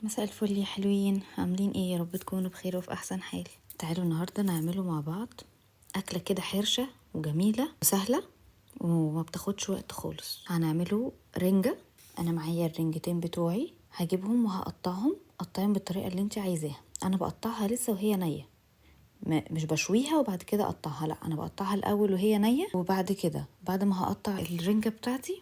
مساء الفل يا حلوين، عاملين ايه؟ يا رب تكونوا بخير وفي احسن حال. تعالوا النهارده نعمله مع بعض اكله كده حرشه وجميلة وسهلة وما بتاخدش وقت خالص. هنعمله رنجه. انا معايا الرنجتين بتوعي، هجيبهم وهقطعهم. قطعيهم بالطريقة اللي انت عايزاها. انا بقطعها لسه وهي نيه، مش بشويها وبعد كده اقطعها، لا انا بقطعها الاول وهي نيه. وبعد كده بعد ما هقطع الرنجه بتاعتي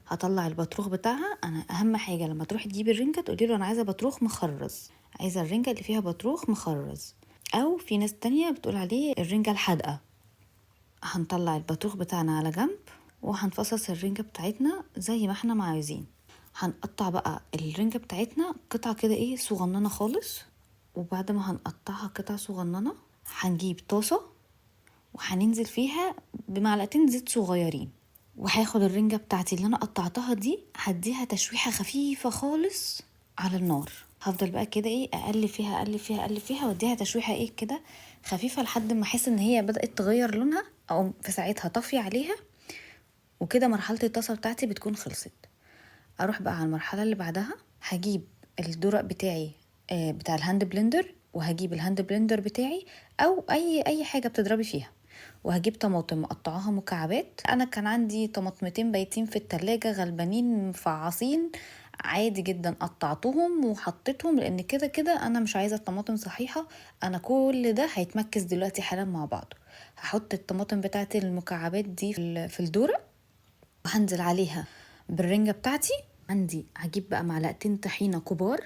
هطلع البطروخ بتاعها. انا اهم حاجة لما تروحي تجيبي الرنجه تقولي له انا عايزه بطروخ مخرز، عايزه الرنجه اللي فيها بطروخ مخرز، او في ناس تانية بتقول عليه الرنجه الحادقه. هنطلع البطروخ بتاعنا على جنب وهنفصص الرنجه بتاعتنا زي ما احنا ما عايزين. هنقطع بقى الرنجه بتاعتنا قطع كده ايه صغننه خالص. وبعد ما هنقطعها قطع صغننه هنجيب طاسه وهننزل فيها بمعلقتين زيت صغيرين، وهاخد الرنجة بتاعتي اللي انا قطعتها دي هديها تشويحة خفيفة خالص على النار. هفضل بقى كده ايه اقلب فيها اقلب فيها اقلب فيها واديها تشويحة ايه كده خفيفة لحد ما احس ان هي بدأت تغير لونها، اقوم في ساعتها طافية عليها. وكده مرحلة الطاسة بتاعتي بتكون خلصت. اروح بقى على المرحلة اللي بعدها. هجيب الدرق بتاعي بتاع ال hand blender، وهجيب ال hand blender بتاعي او اي حاجة بتضربي فيها، وهجيب طماطم مقطعاها مكعبات. انا كان عندي طماطمتين بايتين في التلاجة غلبانين مفعصين عادي جدا، قطعتهم وحطيتهم لان كده كده انا مش عايزه الطماطم صحيحه، انا كل ده هيتمكس دلوقتي حالا مع بعضه. هحط الطماطم بتاعتي المكعبات دي في الدورة وهنزل عليها بالرنجه بتاعتي. عندي هجيب بقى معلقتين طحينه كبار،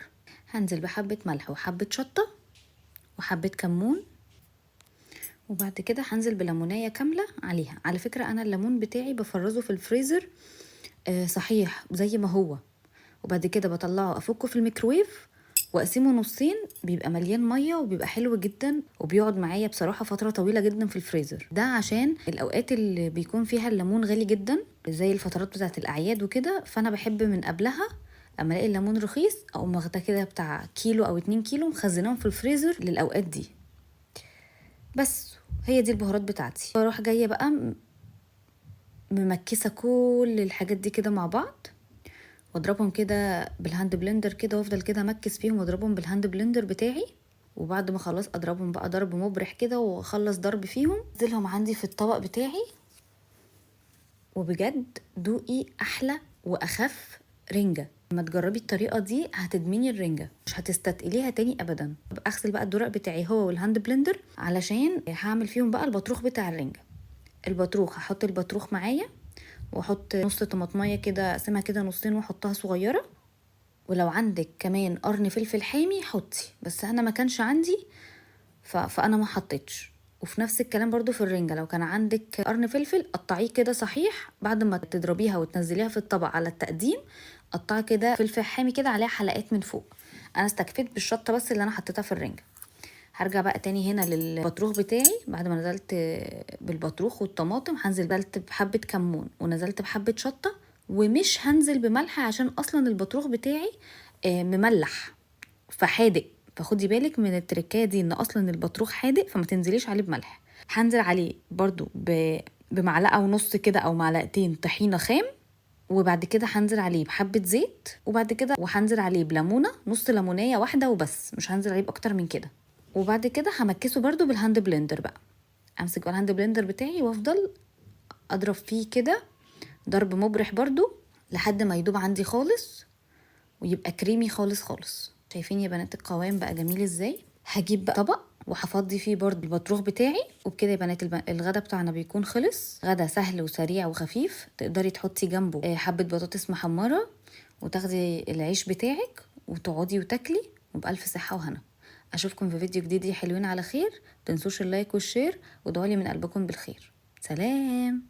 هنزل بحبه ملح وحبه شطه وحبه كمون، وبعد كده هنزل بليمونية كاملة عليها. على فكرة أنا الليمون بتاعي بفرزه في الفريزر صحيح زي ما هو، وبعد كده بطلعه أفكه في الميكرويف وأقسمه نصين، بيبقى مليان مية وبيبقى حلو جدا، وبيقعد معايا بصراحة فترة طويلة جدا في الفريزر. ده عشان الأوقات اللي بيكون فيها الليمون غالي جدا زي الفترات بتاعة الأعياد وكده، فأنا بحب من قبلها أما ألاقي الليمون رخيص أقوم واخداه كده بتاع كيلو أو 2 كيلو مخزناهم في الفريزر للأوقات دي. بس هي دي البهارات بتاعتي. بروح جاية بقى ممكسة كل الحاجات دي كده مع بعض، واضربهم كده بال hand blender كده، وافضل كده امكس فيهم واضربهم بال hand blender بتاعي. وبعد ما خلاص اضربهم بقى ضرب مبرح كده واخلص ضرب فيهم، انزلهم عندي في الطبق بتاعي. وبجد دوقي احلى واخف رنجة. لما تجربي الطريقة دي هتدمني الرنجة، مش هتستثقليها تاني ابدا. اغسل بقى الدرق بتاعي هو وال hand blender علشان هعمل فيهم بقى البطروخ بتاع الرنجة. البطروخ هحط البطروخ معايا، واحط نص طماطمية كده اقسمها كده نصين واحطها صغيرة. ولو عندك كمان قرن فلفل حامي حطي، بس انا ما كانش عندي فانا ما حطيتش. وفي نفس الكلام برضو في الرنجة، لو كان عندك قرن فلفل قطعية كده صحيح بعد ما تضربيها وتنزليها في الطبق على التقديم، قطعي كده فلفل حامي كده عليها حلقات من فوق. انا استكفيت بالشطة بس اللي انا حطيتها في الرنجة. هرجع بقى تاني هنا للبطروخ بتاعي. بعد ما نزلت بالبطروخ والطماطم هنزل بلت بحبة كمون ونزلت بحبة شطة، ومش هنزل بملح عشان اصلا البطروخ بتاعي مملح فحادق، فخدي بالك من التركايه دي ان اصلا البطروخ حادق فما تنزليش عليه بملح. هنزل عليه برضو بمعلقه ونص كده او معلقتين طحينه خام، وبعد كده هنزل عليه بحبه زيت، وبعد كده وهنزل عليه بليمونه، نص ليمونيه واحدة وبس، مش هنزل عليه باكتر من كده. وبعد كده همكسه برضو بال hand blender بقى، امسك بقى ال hand blender بتاعي وافضل اضرب فيه كده ضرب مبرح برضو لحد ما يدوب عندي خالص ويبقى كريمي خالص خالص. شايفين يا بنات القوام بقى جميل ازاي؟ هجيب بقى طبق وهفضي فيه برضو البطروخ بتاعي. وبكده يا بنات الغدا بتاعنا بيكون خلص. غدا سهل وسريع وخفيف، تقدري تحطي جنبه حبة بطاطس محمرة وتاخدي العيش بتاعك وتقعدي وتاكلي وبألف صحة وهنا. اشوفكم في فيديو جديد يا حلوين على خير. متنسوش ال like وال share، وادعولي من قلبكم بالخير. سلام.